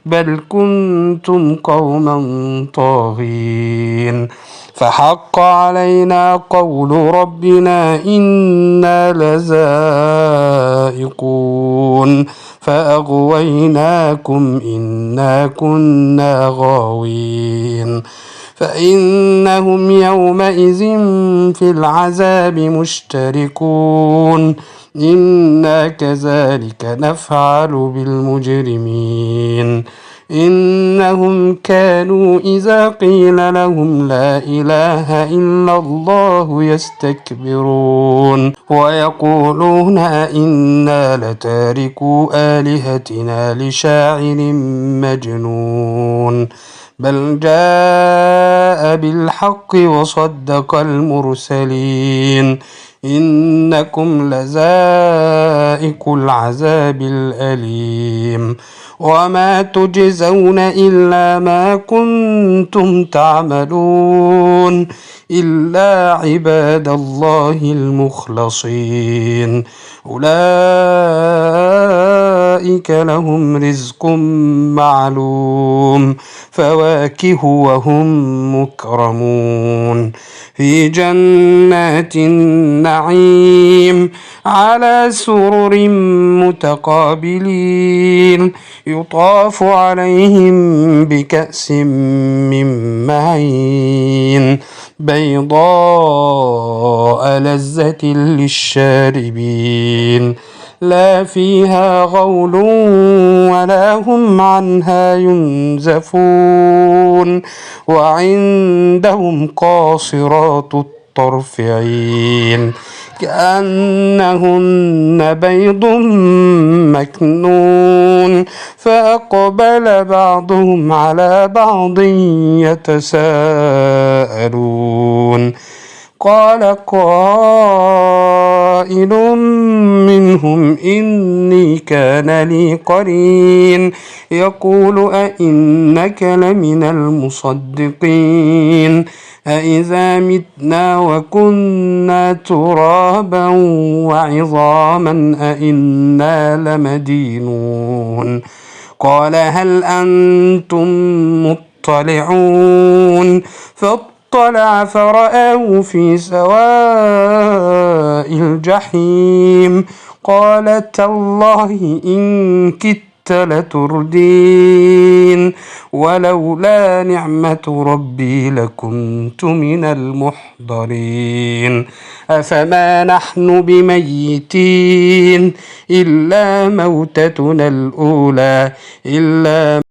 بل كنتم قوما طاغين فحق علينا قول ربنا إنا لذائقون فأغويناكم إنا كنا غاوين فإنهم يومئذ في العذاب مشتركون إنا كذلك نفعل بالمجرمين إنهم كانوا إذا قيل لهم لا إله إلا الله يستكبرون ويقولون إنا لتاركو آلهتنا لشاعر مجنون بل جاء بالحق وصدق المرسلين إنكم لذائق العذاب الأليم وما تجزون إلا ما كنتم تعملون إلا عباد الله المخلصين أولئك لهم رزق معلوم فواكه وهم مكرمون في جنات النعيم على سرر متقابلين يطاف عليهم بكأس من معين بيضاء لذة للشاربين لا فيها غول ولا هم عنها ينزفون وعندهم قاصرات الطرف عين كأنهن بيض مكنون فأقبل بعضهم على بعض يتساءلون قال قائل منهم إني كان لي قرين يقول أئنك لمن المصدقين أإذا متنا وكنا ترابا وعظاما أئنا لمدينون قال هل أنتم مطلعون فاطلع فرآه في سواء الجحيم قال تالله إن كدت لتردين ولولا نعمة ربي لكنت من المحضرين أفما نحن بميتين إلا موتتنا الأولى إلا